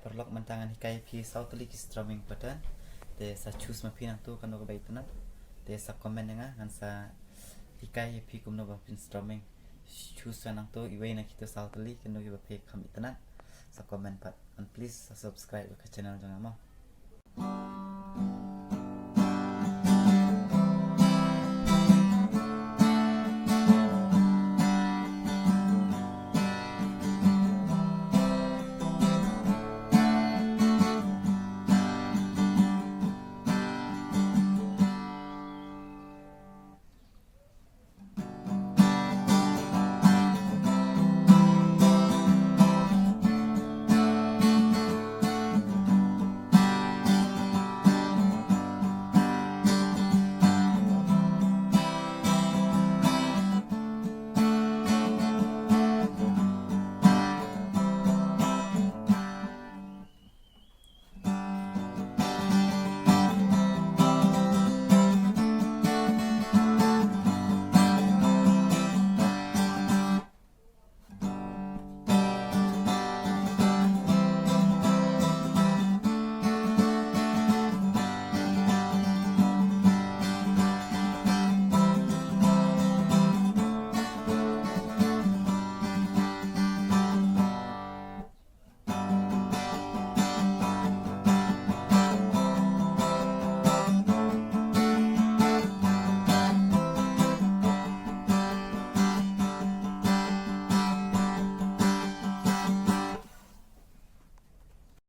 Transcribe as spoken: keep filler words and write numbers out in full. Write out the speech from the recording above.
Paralok, mynta ngan hikai ïa phi saw tylli ki strumming pattern. Te sa choose ma phi nangtu kano kaba itynnad. Te sa comment ïa nga, ngan sa hikai ïa phi kumno ba phin strumming. Choose sa nangtu iwei na kitu saw tylli, kano kiba phi kham itynnad. Sa comment pat. And please sa subscribe ka channel jong nga mo.